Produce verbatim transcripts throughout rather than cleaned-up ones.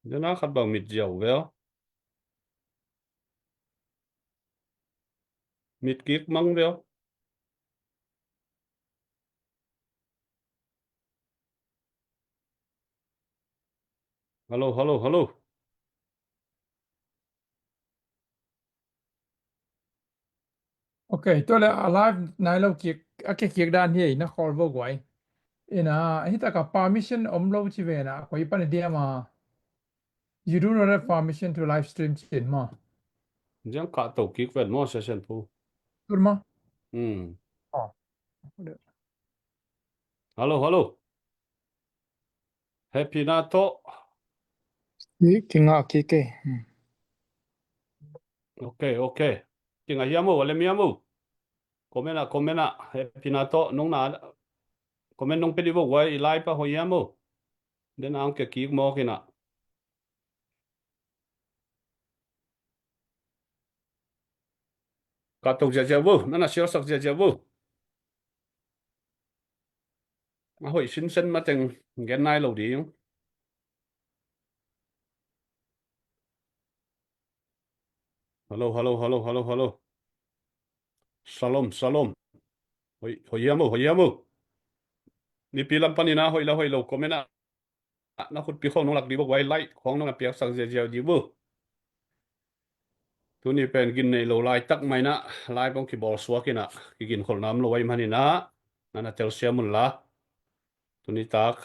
Dena khat bang mit ziau veo. Mit kik mang veo. Hello, hello, hello. Ok, tua le a live nai lo kik, a kik kik dan hi na call vo guai. Ina, hi taka permission om lo ci ve na, koi pan diam a. You do not have permission to live stream cin ma. Diang ka to kik ven mo session pu. Tur ma. Hmm. Oh. Hello, hello. Happy na to. Ki, ki nga ki ke. Hmm. Ok, ok. Ki nga hiamo, wale miamo. Comment a, comment a. Happy na to, nong na. Comment nong pedi bo, wai i live pa ho hiamo. Den ang ke kik mo kina. Ka to zia zia bo, nana share sak zia zia bo. A hoih sinsen mateng gen nai lo ding. Hello, hello, hello, hello, hello. Shalom, shalom. Hoih, hoih hiamo, hoih hiamo. Nipi lam panina hoih la hoih lo comment a. Na khutpi khong nong lak di bo, wai like khong nong na piak sak zia zia di bo. Tuni pen gin nei lo laitak maina, lai pong kibol suak ina, kigin khol nam lo wai manina, nana telsiam un la. Tuni tak.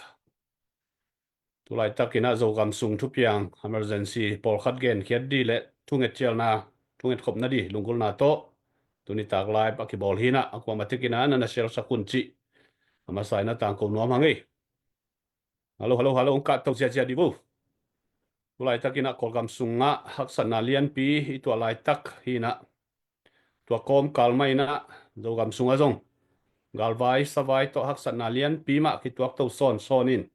Tulaitak ina Zogam sung thupiang, emergency, pawlkhat gen khiat di le thunget cialna, thunget khopna di, lunggulna to. Tuni tak live a kibol hina, a kuama tik ina, nana share sak un ci. A masa ina tangko nuam hang ei. Hello, hello, hello, ong ka to zia zia di bo. Tulaitak ina Kawlgam sunga haksatna lianpi i tuah laitak hina. Tua kawm kal mai ina Zogam sunga zong galvai savai tawh haksatna lianpi mah kituak to sawn sawn in.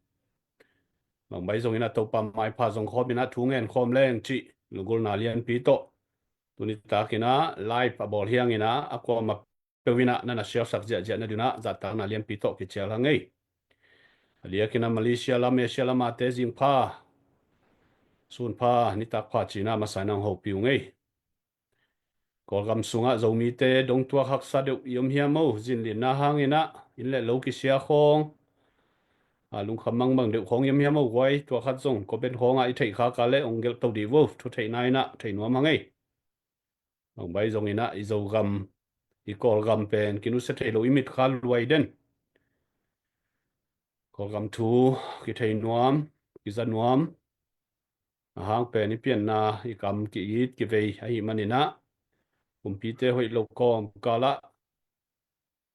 Bangbai zong ina Topa maipha zong khawm ina thu ngen khawm leng cih lunggulna lianpi tawh. Tuni tak ina live a bawl hiang ina a kuama peuh ina nana share sak ziahziah na duna zahtakna lianpi tawh kicial hang ei. A liak ina Malaysia lam, Asia lam a te zingpha sunpha nitak pha cina masa ina hong hopih ung ei. Kawlgam sungah Zomite dongtuak haksa deuh i om hiam o, zinlinna hang ina inn le lo kisia khawng, a, lungkham mangbang deuh khawng i om hiam o guai, tua khat zong comment khawngah i theih khak a le ong gelh to dih vo, thu theihna ina thei nuam hang ei. Bangbai zong ina i Zogam, i Kawlgam pen kinusia thei lo i mit kha luai den. Kawlgam thu kithei nuam, kiza nuam. A hang pen i pianna i kam ki-it kivei ahih man ina kumpite hoih lo kawm kal ah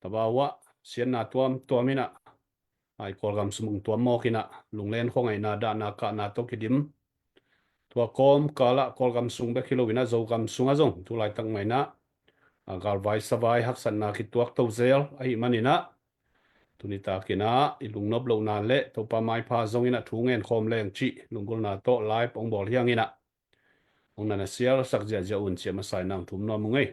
tabau ah siatna tuamtuam ina, a, i Kawlgam sung tuam mawk ina lunglen khuangaihna dahna kahna tawh kidim. Tua kawm kal ah Kawlgam sung bek hi lo ina Zogam sungah zong tulaitak mah ina, a, galvai savai haksatna kituak to zel ahih man ina tuni tak ina i lungnop lohna le Topa maipha zong ina thu ngen khawm leng cih lunggulna tawh live ong bawl hiang ina ong nana share sak ziahziah un ci a masa ina ong thum nuam ung ei.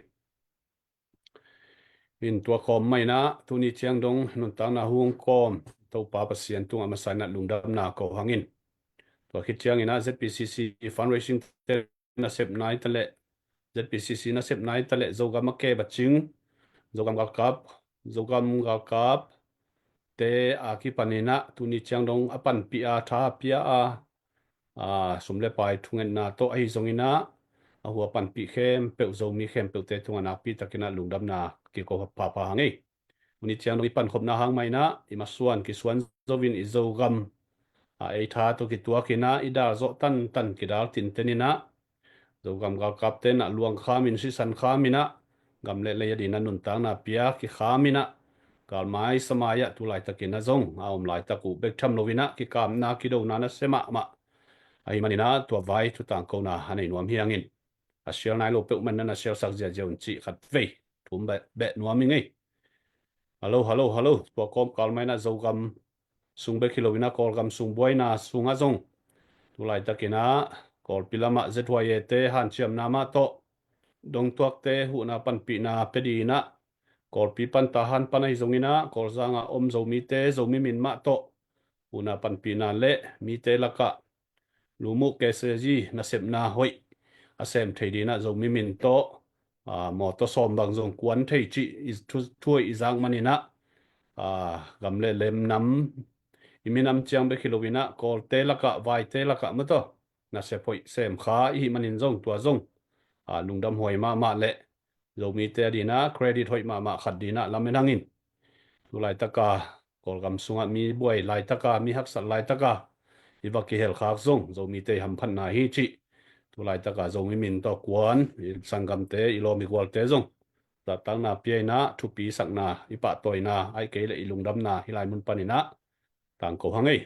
In tua kawm mah ina tuni ciang dong nuntakna hong kawm Topa Pasian tungah masa ina lungdamna ko hang in. Tua khit ciang ina Z P C C fundraising te nasep nai ta le, Z P C C nasep nai ta le, Zogam a ke bacing, Zogam galkap, Zogam galkap te a kipan ina tuni ciang dong a panpih a, tha pia a, a, sum le pai thungetna tawh ahi zong ina a hua panpih khempeuh Zomi khempeuhte tungah nakpi tak ina lungdamna kiko phapha hang ei. Tuni ciang dong i pankhopna hang mah ina i masuan kisuan zo in i Zogam, a, ei tha tawh kituak ina i dal zawh tantan kidal tinten ina Zogam galkapte na luang kham in sisan kham ina gam le lei a dina nuntakna pia kikham ina galmai samai ah tulaitak ina zong a om laitak uh bek tham lo ina kikamna kidona nasia mahmah ahih man ina tua vai thutangkona a nei nuam hiang in. A share nai lo peuh man nana share sak ziahziah un cih khat vei thum beh, beh nuam ing ei. Hello, hello, hello. Tua kawm kal mah ina Zogam sung bek hi lo ina Kawlgam sung buaina sungah zong tulaitak ina Kawlpi lamah Z Y A te hanciamna mah tawh dongtuakte huhna panpihna pia di ina Kawlpi pan Tahan pan ahi zong ina Kawlzang a om Zomite Zomi min mah tawh huhna panpihna le mite lakah Lumuh K C G nasepna hoih a sem thei dinah Zomi min tawh, aa, mawtaw sawm bang zong kuan thei cih i thu, thu hoih i zak maninah, aa, gam le lem nam i minam ciang bek hi loinah Kawlte lakah, Vaite lakah mawtaw nasep hoih sem kha i hih manin zong tua zong, aa, lungdam huai mahmah le Zomite a dinah credit hoih mahmah khat dinah lamen hangin tu laitaka Kawlgam sungah mi buai laitaka, mi haksat laitaka i va kihel khak zong Zomite i hamphatna hi cih tu laitaka Zomi min tawh kuan i sanggamte, i lawm i gualte zong zahtakna pia inah thupi sakna, i pahtawina, ahih kei le i lungdamna hih lai mun paninah tangko hang ei.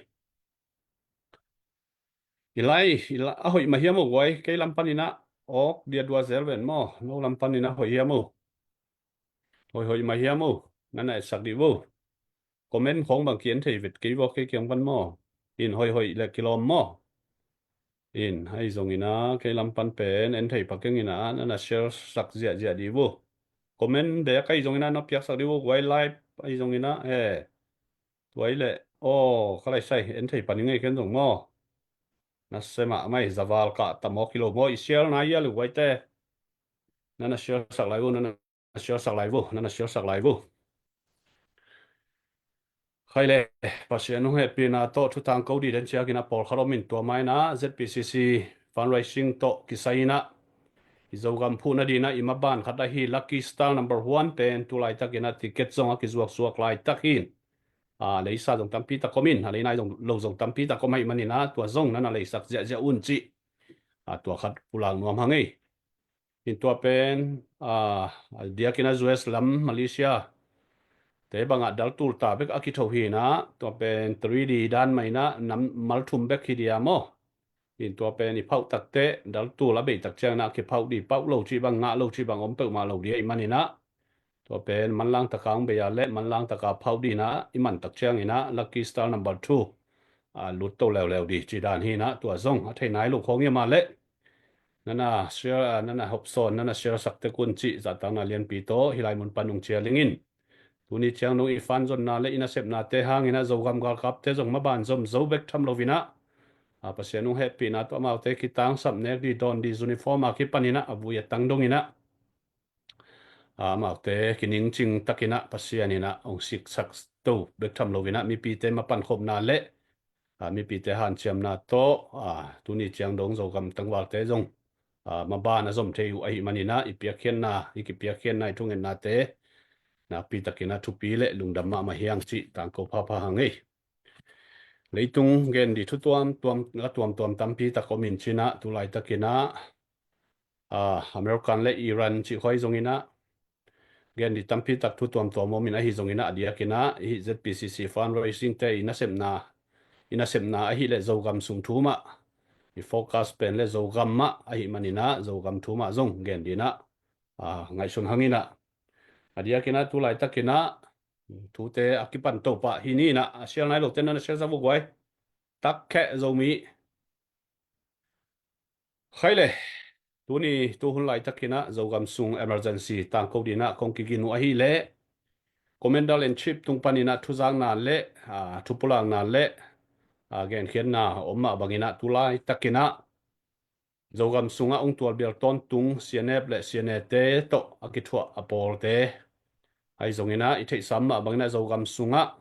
I lai, i la, a hoih mah hiam uh guai, kei lam paninah awk dia dua zel ven maw, no lam paninah hoih hiam uh? Hoih hoih mah hiam uh? Nana etsak dih uh. Comment khawng bang ki-en thei vet kei vua kei kiang pan maw? In hoih hoih le kilawm maw? In ahi zonginah kei lam pan pen en thei pha keng inah nana share sak ziahziah dih uh. Comment dek ahi zonginah na piaksak dih uh guai, live ahi zonginah, eh. Tuai le, aw, ka lai sai, en thei pan i ngei ken zong maw? Na sem ah mai, zaval kah tamawk hi lo maw, i share na hia lu guaite. Nana share sak lai uh, nana share sak lai uh, nana share sak lai uh. Khai le, Pasian hong hehpihna tawh thutang ko dih den ciakin a pawlkhat om in tua maina Z P C C fundraising tawh kisai inah i Zogam phuhna dinah i maban khat ahi Lucky Star number one pen tu laitakinah ticket zong a kizuaksuak laitak hin. A, leisa zong tampi tak om in, a leinai zong lo zong tampi tak om ahih maninah tua zong nana leisak ziahziah un cih, a, tua khat pulak nuam hang ei. In tua pen, a, a diakinah U S lam, Malaysia te bangah dal tul ta bek a kitho hinah, tua pen three D dan mah inah nam mal thum bek hi dia maw? In tua pen i phauh takteh dal tul a beih tak cianginah kiphauh dih, phauh lo cih bang, ngah lo cih bang om peuhmah lo dih ahih maninah tua pen manlang taka hong bei a le manlang taka phauh dihnah i man tak cianginah Lucky Star number two, a, lut to leuleu dih cih dan hinah tua zong a thei nai lo khawng hi mah le nana share, a, nana hopsawn, nana share sak tek un cih zahtakna lianpi tawh hih lai mun pan hong cial ing in. Tuni ciang dong i fan zonna le i nasepnate hanginah Zogam galkapte zong maban zom zo bek tham loinah, a, Pasian hong hehpihna tawh amaute kitangsap nek dih, dawn dih, uniform a kipaninah a vui a tang donginah, a, amaute kiningcing takinah Pasian inah hong siksak to bek tham loinah mipite mapankhopna le, a, mipite hanciamna tawh, a, tuni ciang dong Zogam tangvalte zong, a, maban a zom thei uh ahih maninah i piakkhiatna, i kipiakkhiatna, i thungetnate nakpi takinah thupi le lungdam mahmah hi hang cih tangko phapha hang ei. Leitung gen dih thu tuamtuam, a tuamtuam tampi tak om in cinah tu laitakinah, a, American le Iran cih khuai zonginah gen dih tampi tak thu tuamtuam om in ahi zonginah a diakinah hih Z P C C fundraising te i nasepna, i nasepna ahih le Zogam sung thu mah, i focus pen le Zogam mah ahih maninah Zogam thu mah zong gen dinah, a, ngaihsun hanginah a diakinah tu laitakinah thute a kipan to pah hi ninah a share nai lote nana share sa vuk guai. Takkheh Zomi. Khai le, tuni tuhun laitakinah Zogam sung emergency tangko dinah kong kigin uh ahih leh Commander in Chief tung paninah thuzakna le, a, thupulakna le, a, genkhiatna om mah banginah tu laitakinah Zogam sungah hong tualbial tawntung C N F le C N A te tawh a kithuah a pawlte ahi zonginah i theihsa mah banginah Zogam sungah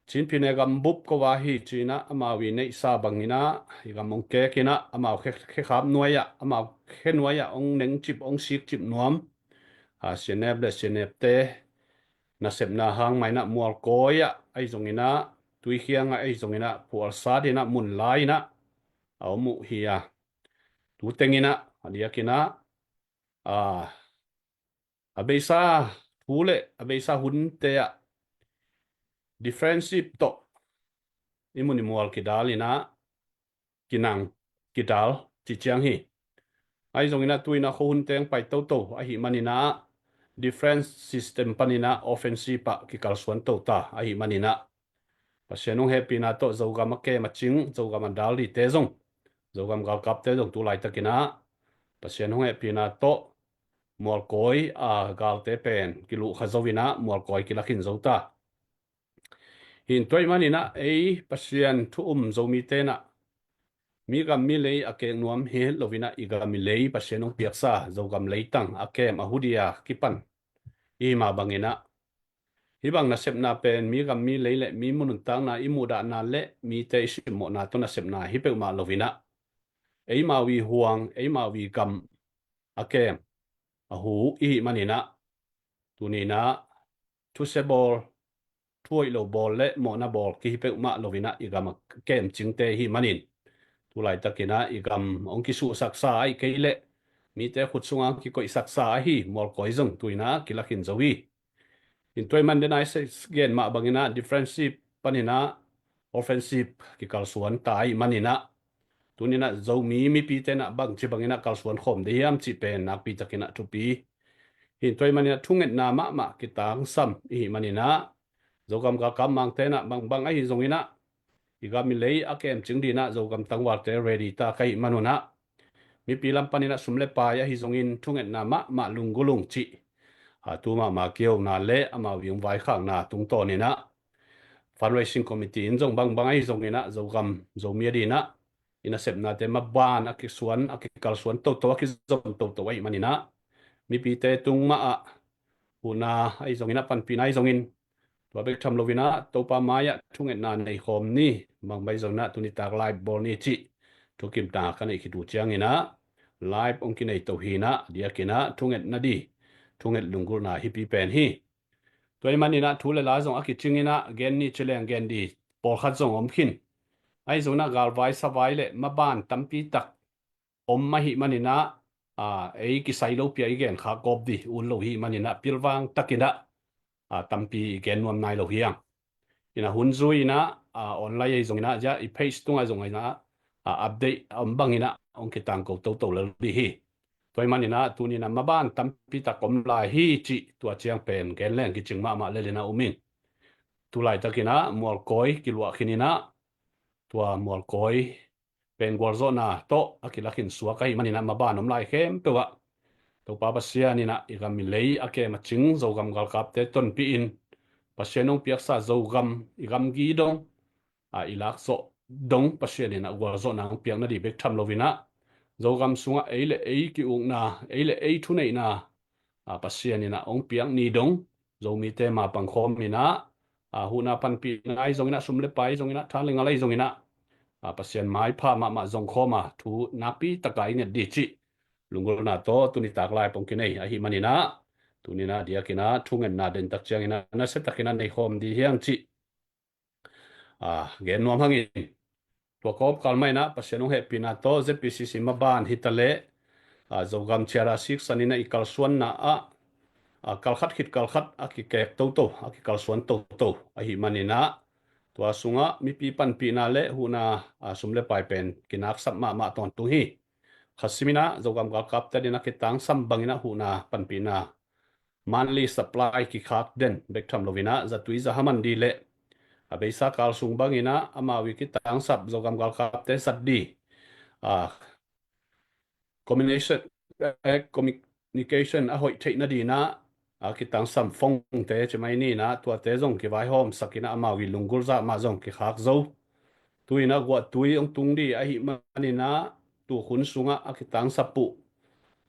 Chin Pyine gam bup ko a hi cinah amau i neihsa banginah i gam hong kekinah amau khe, khekhap nuai-ah, amau khe nuai-ah hong nengcip, hong sikcip nuam, a, C N F le C N F te nasepna hang mah inah Mualkawi-ah ahi zonginah, Tuikhiang-ah ahi zonginah phualsa dinah mun lai-inah a om uh hi a, tu tenginah a diakinah, a, a beisa thu le a beisa hunte ah defensive tawh i mun i mual kidalinah kinang kidal cih ciang hi. Ahi zonginah tu-inah khuahun teng pai toto ahih maninah defense system paninah offensive ah kikalsuan tota ahih maninah Pasian hong hehpihna tawh Zogam a kem a cing, Zogam a dal dite zong, Zogam galkapte zong tu laitakinah Pasian hong hehpihna tawh Mualkawi a galte pen kiluh kha zo inah Mualkawi kilakhin zo ta. Hin tuai maninah ei Pasian thu um Zomi tenah mi gam mi lei a kek nuam hi loinah i gam i lei Pasian hong piaksa Zogam leitang a kem a hudia kipan i hi mah banginah, hih bang nasepna pen mi gam mi lei le mi nuntakna i muhdahna le mite i simmawhna tawh nasepna hi peuhmah loinah, eimau i huang, eimau i gam a kem a hu i hih maninah, tuninah thusia bawl, thuhoih lo bawl le mawhna bawl kihi peuhmah loinah i gam a kem cingte i hih manin, tu laitakinah i gam hong kisuhsaksa ahih kei leh mite khut sungah hong kikoihsaksa ahi mualkawi zong tuinah kilakhin zo hi. In tua i man den a i gen mah banginah defensive paninah offensive kikalsuan ta i hih maninah, tuninah Zomi mipite inah bangci banginah kalsuan khawm dih hiam cih pen nakpitakinah thupi hi. In tua i maninah thungetna mahmah kitangsam i hih maninah, Zogam galkap mangte inah bangbang ahi zonginah i gam i lei a kem cing dinah Zogam tangvalte ready ta ka hih manunah, mipi lam paninah sum le pai ahi zongin thungetna mahmah lunggulh ung cih a tu mahmah kiona le amau i hong vaikhakna tungtawninah, fundraising committee in zong bangbang ahi zonginah Zogam Zomi a dinah i nasepnate maban a kisuan, a kikalsuan toto, a kizom toto ahi maninah, mipite tung mahah huhna ahi zonginah, panpihna ahi zongin, tua bek tham loinah Topa mai-ah thungetna nei khawm ni, bangbai zonginah tunitak live bawl ni cih thukimta ka neih khit uh cianginah live hong kinei to hinah, diakinah thungetna di, thunget lunggulhna hipi pen hi. Tua i maninah thu le la zong a kicinginah gen ni ci leng gen di pawlkhat zong om khin. Ahi zonginah galvai savai le maban tampi tak om ahi maninah, a, ei kisai lo pia i gen kha kawp di ut lo hi maninah pilvang takinah, a, tampi i gen nuam nai lo hi ang. Inah hun zui inah, a, online ahi zonginah zia i page tungah zonginah, a, update a om banginah hong kitangko toto lel di hi. Tua i maninah tuninah maban tampi tak om lai hi cih tua ciang pen gen leng kicing mahmah lelinah um ing. Tu laitakinah mualkawi kiluah khininah, tua mualkawi pen gualzawhna tawh a kilakhin suak ahi maninah maban om lai khempeuh ah Topa Pasian inah i gam i lei a kem a cing Zogam galkapte tonpih in, Pasian hong piaksa Zogam i gamgi dong, a, i lakzawh dong Pasian inah gualzawhna hong piakna di bek tham loinah, Zogam sungah ei le ei ki-ukna, ei le ei thuneihna, a, Pasian inah hong piak ni dong, Zomite mapang khawm inah, a, huhna panpihna ahi zonginah, sum le pai ahi zonginah, tha le ngal ahi zonginah, a, Pasian maipha mahmah zong khawm a thu nakpi taka i nget di cih lunggulhna tawh tunitak live hong kinei ahi maninah, tuninah diakinah thungetna dentak cianginah nasiatakinah nei khawm di hiang cih, a, gen nuam hangin. Tua kawmkal mah inah Pasian hong hehpihna tawh Z P C C maban hitaleh, a, Zogam ciara siksan inah i kalsuanna ah, a, kalkhat khit kalkhat a kikek toto, a kikalsuan toto ahi maninah, tua sungah mipi panpihna le huhna, a, sum le pai pen kinaksap mahmah tawntung hi. Kha siminah Zogam galkapte dinah kitangsam banginah huhna panpihna monthly supply kikhak den bek tham loinah zatui zahaman di le a beisa kal sung banginah amau i kitangsap Zogam galkapte zat di, a, combination, eh, communication a hoih theihna dinah, a, kitangsam phone-te ci mai ninah tuate zong kivaihawmsak inah amau i lunggulh zah mah zong kikhak zo. Tu inah guahtui hong tung di ahi maninah tukhun sungah a kitangsap uh,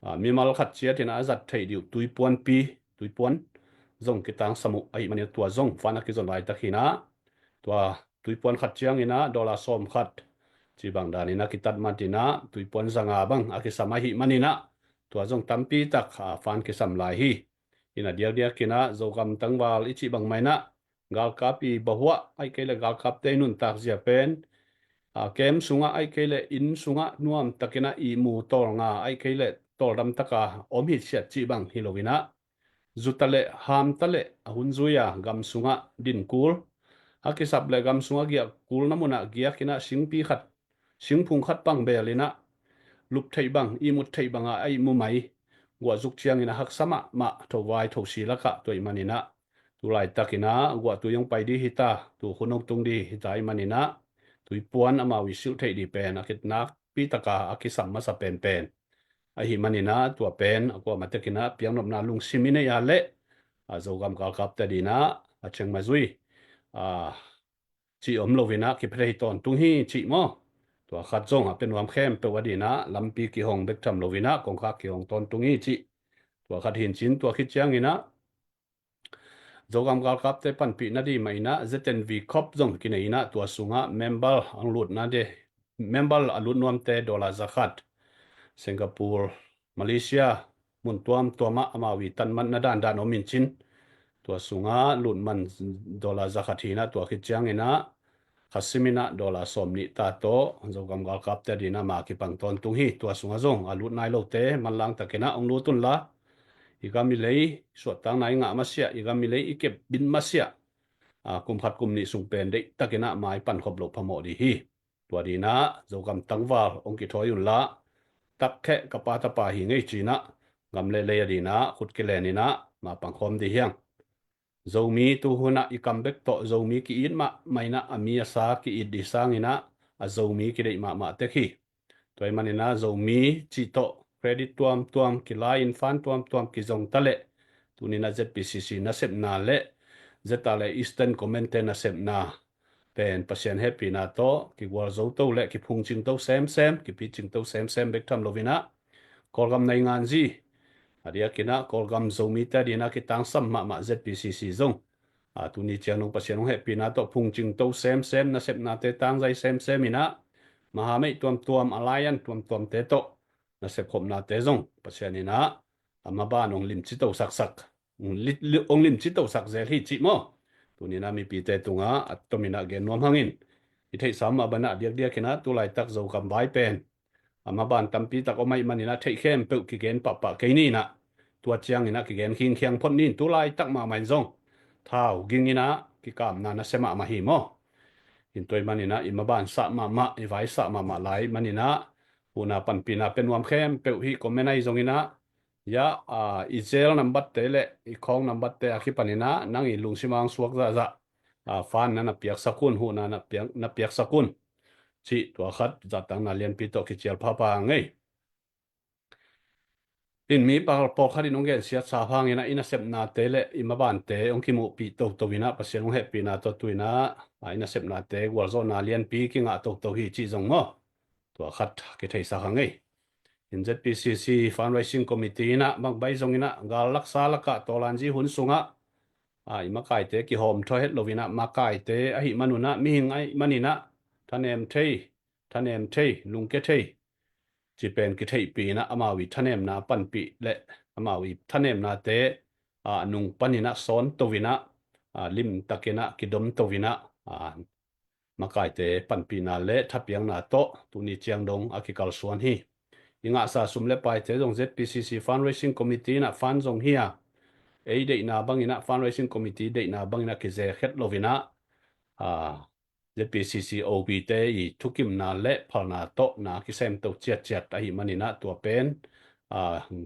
a, mimal khat ciat inah a zat theih dih uh tuipuanpi, tuipuan zong kitangsam uh ahi maninah tua zong fund a kizon laitak hinah, tua tuipuan khat cianginah dollar sawm khat cih bang daninah kitat matinah tuipuan zanga bang a kisam ahi maninah tua zong tampi tak, a, fund kisam lai hi. Inah diakdiakinah Zogam tangval i cih bang mah inah galkap i bahuah ahi kei le galkapte i nuntak zia pen, a, kem sungah ahi kei le inn sungah nuamtakinah ihmu tawlnga ahi kei le tawldam taka om hitsiat cih bang hi loinah, zuta le hamta le a hun zui a gam sungah din kul, a kisap le gam sungah giak kulna munah giakinah singpi khat, singphung khat bang beelinah lup theih bang, ihmut theih banga a ihmu mai guah zuk ciangin a haksa mahmah thovai thosi lakah tua ih maninah tu laitakinah guahtui hong pai dih hita, tukhun hong tung dih hita ih maninah tuipuan amau i silh theih dih pen a kitnakpi taka a kisam masa penpen ahi maninah tua pen a kuamah tekinah piaknopna lungsim i neih a leh a Zogam galkapte dinah a cengmah zui a cih om loinah kipia thei tawntung hi cih maw? Tua khat zong a pia nuam khempeuh a dinah lampi kihong bek tham loinah kongkhak kihong tawntung hi cih. Tua khat hincin tua khit cianginah Zogam galkapte panpihna dih mah inah Z N V khop zong kinei inah tua sungah member ang lutna de member a lut nuamte dollar zakhat. Singapore, Malaysia, mun tuamtuamah amau i tanmatna dandan om incin tua sungah lutman dollar zakhat hinah tua khit cianginah khasim inah dollar sawm nih ta tawh Zogam galkapte a dinah ma kipang tawntung hi. Tua sungah zong a lut nai lote manlang takinah ong lut unla i gam i lei suahtakna i ngah masiah, i gam i lei i kep bin masiah, kum khat kum nih sung pen deihtakinah mai pankhop loh phamawh dih hi. Tua dinah Zogam tangval ong kithawi unla, takkheh ka pa tapa hi ngei cinah gam le lei a dinah khut kilen inah ma pangkhawm dih hiang. Zomi tuhunah i kam bek tawh Zomi ki-it mahmah inah a mi a sa ki-it dih sanginah a Zomi kideih mahmah tek hi. Tua i maninah Zomi cih tawh credit tuamtuam kilai in fan tuamtuam kizong taleh tuninah Z P C C nasepna le zeta le Eastern Command te nasepna pen Pasian hehpihna tawh kigualzo to le kiphungcing to semsem, kipicing to semsem bek tham loinah Kawlgam nainganzi a diakinah Kawlgam Zomite a dinah kitangsam mahmah Z P C C zong a tuni ciang nong Pasian hong hehpihna tawh phungcing to semsem, nasepnate tangzai semsem inah mahameih tuamtuam, alliance tuamtuamte tawh nasep khopnate zong Pasian inah a maban ong limci to saksak, ong li- li- ong limci to sak zel hi cih maw? Tuninah mipite tungah a tominah gen nuam hangin i theihsa mah banah diakdiakinah tulaitak Zogam vai pen a maban tampi tak om ahih maninah theih khempeuh kigen pahpah kei ninah tua cianginah kigen khingkhiang phot nin tulaitak mahmah in zong thau ginginah kikamna nasia mahmah hi maw? In tua i maninah i maban sah mahmah, i vai sah mahmah lai maninah huna panpihna pia nuam khempeuh hi. Comment ahi zonginah ya, i zel nambatte le i khawng nambatte a kipaninah nang i lungsim ang suak zahzah fan na na piaksak un, huhna na piak- na piaksak un cih tua khat zahtakna lianpi tawh kicial phapha ngei. In mi pawlkhat in hong gensiat sa hanginah i nasepnate le i mabante hong kimuhpih toto inah Pasian hong hehpihna tawh tuinah i nasepnate gualzawhna lianpi kingah toto hi cih zong maw? Tua khat kitheisak hang ei. In Z P C C Fundraising Committee inah bangbai zonginah gal laksa lakah tawlanzi hun sungah i makaite kihawm thaw het loinah makaite ahih manunah mihing ahih maninah thanem thei, thanem thei, lungke thei ci pen kitheihpih inah amau i thanemna panpih le amau i thanemnate a nung paninah sawn to inah limtakinah kidom to inah makaite panpihna le thapiakna tawh tuni ciang dong a kikalsuan hi. I ngahsa sum le paite zong Z P C C Fundraising Committee inah fund zong hi a, ei deihna banginah Fundraising Committee deihna banginah kizekhet loinah Z P C C O B te i thukimna le phalna tawh na kisemto ciatciat ahih maninah tua pen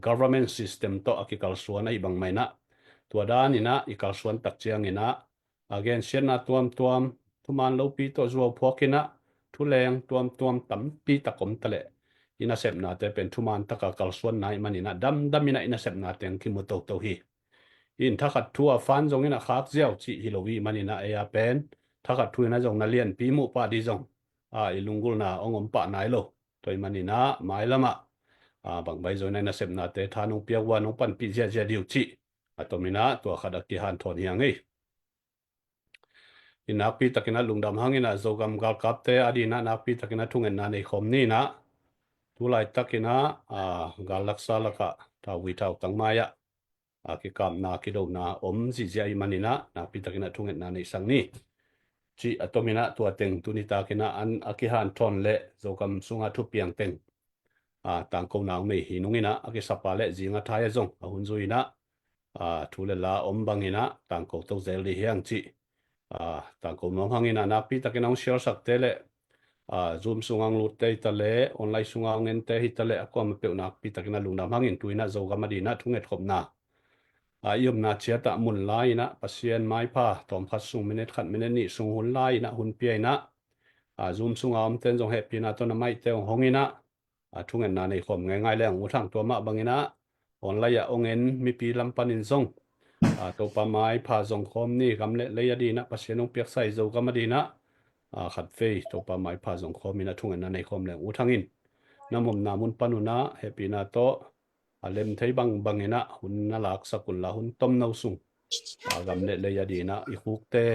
government system tawh a kikalsuan ahih bangmah inah tua daninah i kalsuan tak cianginah a gensiatna tuamtuam, thuman lopi tawh zuau phuakinah thuleng tuamtuam tampi tak om taleh i nasepnate pen thuman taka kalsuanna ahih maninah damdaminah i nasepna teng kimu toto hi. In thakhat thu a fund zonginah khak ziau cih hi lo i maninah ei a pen thakhat thu inah zong na lianpi muh pah dih zong a i lunggulna hong om pah nai lo. Tua i maninah mailamah a bangbai zonginah i nasepnate tha nong piak ua nong panpih ziahziah dih uh cih a tominah tua khat a kihanthawn hi a ngei. I nakpi takinah lungdam hanginah Zogam galkapte a dinah nakpi takinah thungetna nei khawm ninah tulaitakinah gal laksa lakah thauvui thautang mai-ah a kikapna kidona om zihziah ahih maninah nakpi takinah thungetna neihsak ni. Cih a tominah tua teng tuni takinah an a kihanthawn le Zogam sunga thupiang teng a tangkona hong nei hi nunginah a kisapa le zinga thai a zong a hun zuinah a thu le la om banginah tangko to zel dih hiang cih a tangko nuam hanginah nakpi takinah hong sialsakte le a Zoom sunga hong lutte hi taleh online sunga hong ente hi taleh a kuamah peuh nakpi takinah lungdam hangin tuinah Zogam a dinah thungetkhopna a i omna ciatah mun lai-inah Pasian maipha tawmkhat sung minute khat minute nih sung hun lai-inah hun pia inah a Zoom sunga omten zong hehpihna tawh na maite hong honginah a thungetna nei khawm ngeingai leng ut hang tua mah banginah online ah hong en mipi lam panin zong a Topa maipha zong khawm ni. Gam le lei a dinah Pasian hong piaksa i Zogam a dinah a, khatvei Topa maipha zong khawm in a thungetna nei khawm leng ut hang in. Na omna mun pan un ah hehpihna tawh a lem thei bangbang in ah hun na laksak un la, hun tomno sung, a, gam le lei a dingin ah i khukte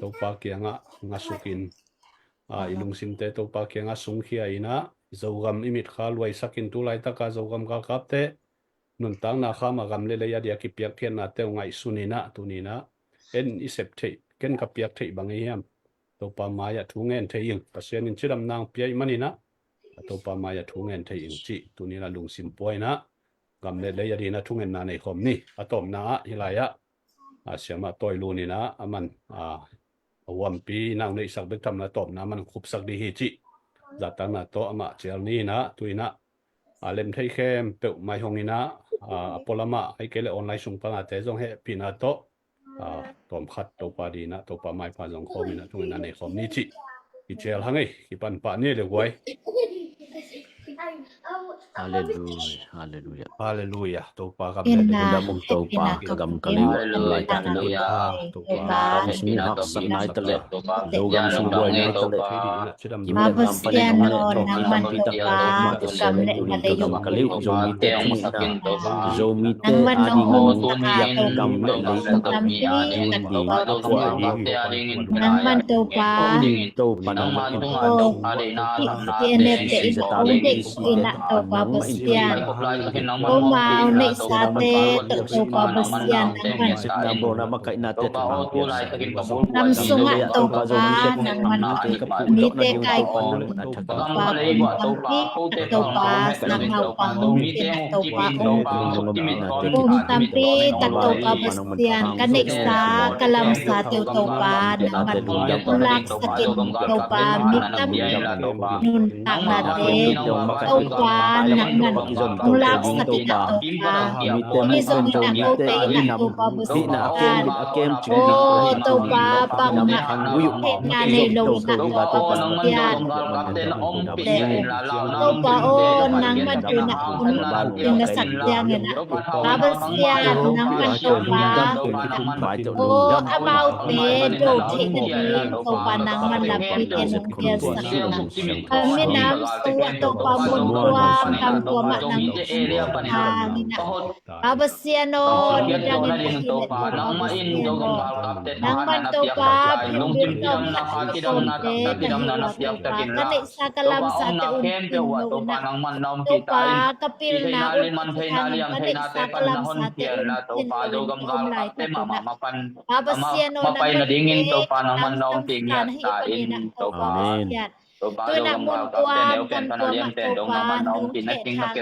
Topa kiangah ngasuk in, a, i lungsimte Topa kiangah sungkhia in ah Zogam i mitkhak luaisak in tu laitak a Zogam galkapte nuntakna kham a gam le lei a dia kipiakkhiatnate uh ngaihsun in ah tuni in ah en i sep theih, ken ka piak theih bang hi hiam? Topa mai-ah thu ngen thei ing, Pasian in cidamna hong pia ahih manin ah Topa mai-ah thu ngen thei ing cih tuni in ah lungsim pua in ah gam le lei a dingin ah thungetna nei khawm ni. A tawpna ah hih lai-ah, a, Siamah Tawi Lun in ah aman, a, a huampi na hong neihsak bek tham lo a tawpna aman khupsak ding hi cih zahtakna tawh amah cial ni in ah tu in ah, a, lem thei khempeuh mai hong in ah, a, a pualam ah ahih kei leh online sung pangate zong hehpihna tawh, a, tawmkhat Topa dingin ah Topa maipha zong khawm in ah thungetna nei khawm ni cih i cial hang ei. Kipan pah ni le guai. Halleluia, halleluia. Halleluia. Topa gam le lei. Hehpihna tawh gam ka lei uh, lai tak in ah Topa, Topa sung haksat nai ta leh, Zogam sung buai nai ta leh, Pa Pasian aw, nangman Topa gam le ka lei uh, Zomite thu in ah, Zomite nangman nong hong tak a Topa, gam le lei tak a tampi tak Topa, nangman Topa, Topa nangman T N F te in hong deih in ah Topa Pasian, Topa hong neihsate tawh Topa Pasian nangman nam sungah Topa nangman mite kaikhawm Topa, pumpi Topa, sang naupang mite Topa, ong pum tampi tak Topa Pasian, ka neihsa ka lamsa teuh Topa nangman ong laksak in Topa, mi tam nuntaknate Topa nangman ong laksak in ah Topa, mi zong in ah kote in ah Topa Pasian, aw Topa bang mah theihna nei lo in ah Topa Pasian, Topa aw nangman tu in ah hun ding na sak ciangin ah Pa Pasian nangman Topa, aw amaute do theih nading Topa nangman lampite nong piaksak in ah, ka minam sungah Topa mun tuam gam tuam ah nang hong hang in ah Pa Pasian aw, nidang in ka hilh Topa Pasian aw, nangman Topa phin ding tawm na ka kawmte ka hilh uh ah Topa, ka neihsa ka lamsa te un phin lo in ah Topa ka pilna un a kithang in ka neihsa ka lamsa te un phin lo in ka om laitak un ah Pa Pasian aw, nangman mite ka lamsa ka tan ahih manin ah Topa Pasian, tu in ah mun tuam gam tuam ah Topa nong khehthang a,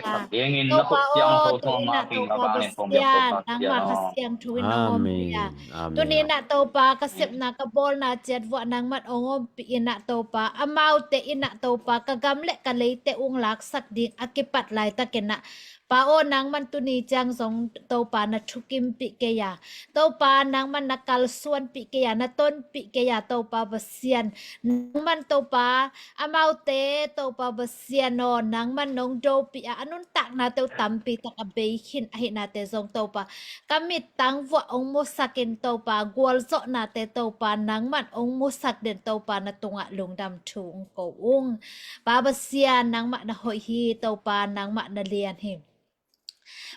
Topa aw, tu in ah Topa Pasian nangmah Kha Siangtho in nong ompih a, tuni in ah Topa ka sepna ka bawlna ciat vuah nangman ong ompih in ah Topa, amaute in ah Topa ka gam le ka leite ung laksak ding a kipat laitakin ah Pa aw, nangman tuni ciang zong Topa na thukimpih kei a, Topa nangman na kalsuanpih kei a, na tonpih kei a, Topa Pasian nangman Topa, amaute Topa Pasian aw, nangman nong dopih a, a nuntaknate uh tampi tak a bei khin ahihnate zong Topa, ka mittang vuah ong musak in Topa, gualzawhnate Topa nangman ong musak den Topa, na tungah lungdam thu ong ko ung. Pa Pasian nangmah na hoih hi, Topa nangmah na lian hi.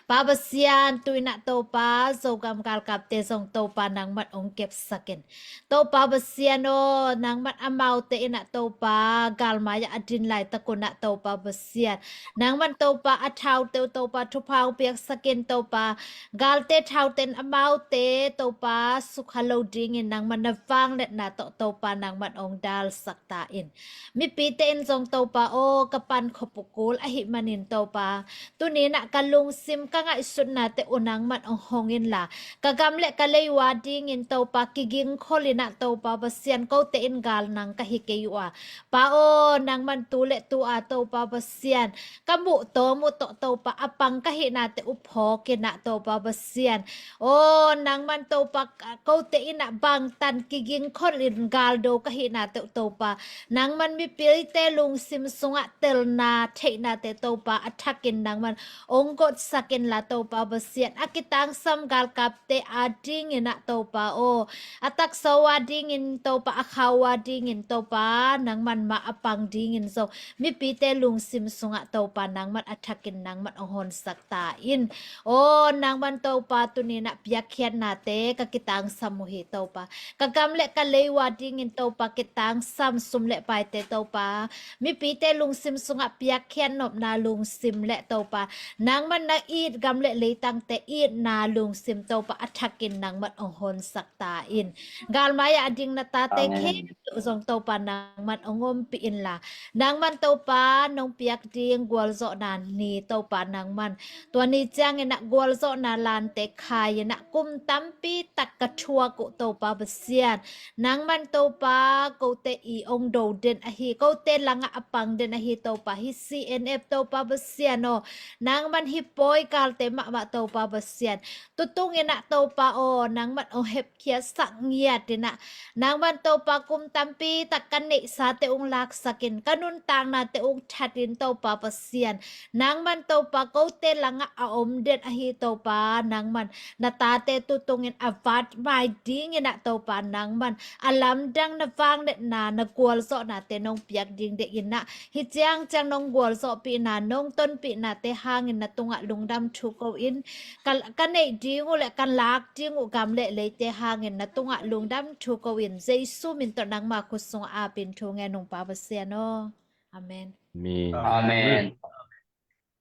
Pa Pasian, tu in ah Topa, Zogam galkapte zong Topa nangman ong kepsak in. Topa Pasian aw, nangman amaute in ah Topa, galmai ah a din laitak un ah Topa Pasian, nangman Topa a thaute uh Topa thupha ong piaksak in Topa, galte thaute in amaute Topa sukha lo dingin nangman na vangliatna tawh Topa nangman ong dalsak ta in. Mipite in zong Topa aw, ka pan khop uh kul ahih manin Topa, tuni in ah ka lungsim ka ngaihsutnate uh nangman ong hong inla, ka gam le ka lei uh a dingin Topa kigingkhol in ah Topa Pasian, kote in gal nang ka hi kei uh a, Pa aw, nangman tu le tu a Topa Pasian, ka muh tawm uh tawh Topa a pang ka hihnate uh phawk in ah Topa Pasian, aw nangman Topa, kote in ah bangtan kigingkhol in galdo ka hihnate uh Topa, nangman mipite lungsim sungah telna theihnate Topa a thakin nangman ong got sak inla Topa Pasian, a kitangsam galkapte adingin ah Topa aw, a taksa uh adingin Topa, a kha uh adingin Topa, nangman mah a pang dingin zong mipite lungsim sungah Topa nangman a thakin nangman hong honsak ta in. Aw nangman Topa, tuni-in ah piakkhiatnate ka kitangsam uh hi Topa. Ka gam le ka lei uh adingin Topa kitangsam sum le paite Topa, mipite lungsim sungah piakkhiat nopna lungsim le Topa, nangman na it gam le leitangte itna lungsim Topa a thakin nangman hong honsak ta in. Galmai-ah a ding na tate khempeuh zong Topa nangman hong ompih inla, nangman Topa nong piak ding gualzawhna ni Topa nangman, tua ni ciangin ah gualzawhna lante khai-in ah kum tampi tak ka thuak uh Topa Pasian, nangman Topa kote i hong do den ahi, kote langah a pang den ahi Topa, hih C N F Topa Pasian aw, nangman hih pawi galte mahmah Topa Pasian, tutungin ah Topa aw, nangman hong hepkhiatsak ngiat in ah, nangman Topa kum tampi tak ka neihsate hong laksak in, ka nuntaknate hong that in Topa Pasian, nangman Topa kote langah a om den ahi Topa, nangman na tate tutungin a vat mai dingin ah Topa nangman a lamdang na vangliatna na gualzawhnate nong piak ding deh in ah, hih ciangciang nong gualzawhpihna nong tonpihnate hangin na tungah lungdam thu ko in, ka, ka neih ding uh le ka lak ding uh gam le leite hangin na tungah lungdam thu ko in, Jesu min tawh nangma khut sungah apin thu ngen ung Pa Pasian aw. Amen. Amen. Amen.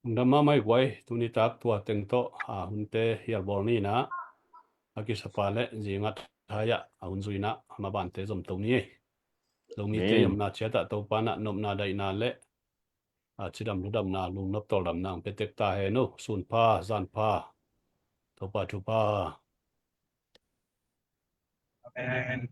Lungdam mahmah hi guai, tuni tak tua teng tawh a hunte hialbawl ni in ah, a kisapa le zingat hai-ah a hun zui in ah a mabante zomto ni ei. Zomite i omna ciat ah Topa in ah nopna daihna le a cidam ludamna, lungnop tawldamna hong pia tek ta hen uh. Sun pha, zan pha. Topa thupha. Amen.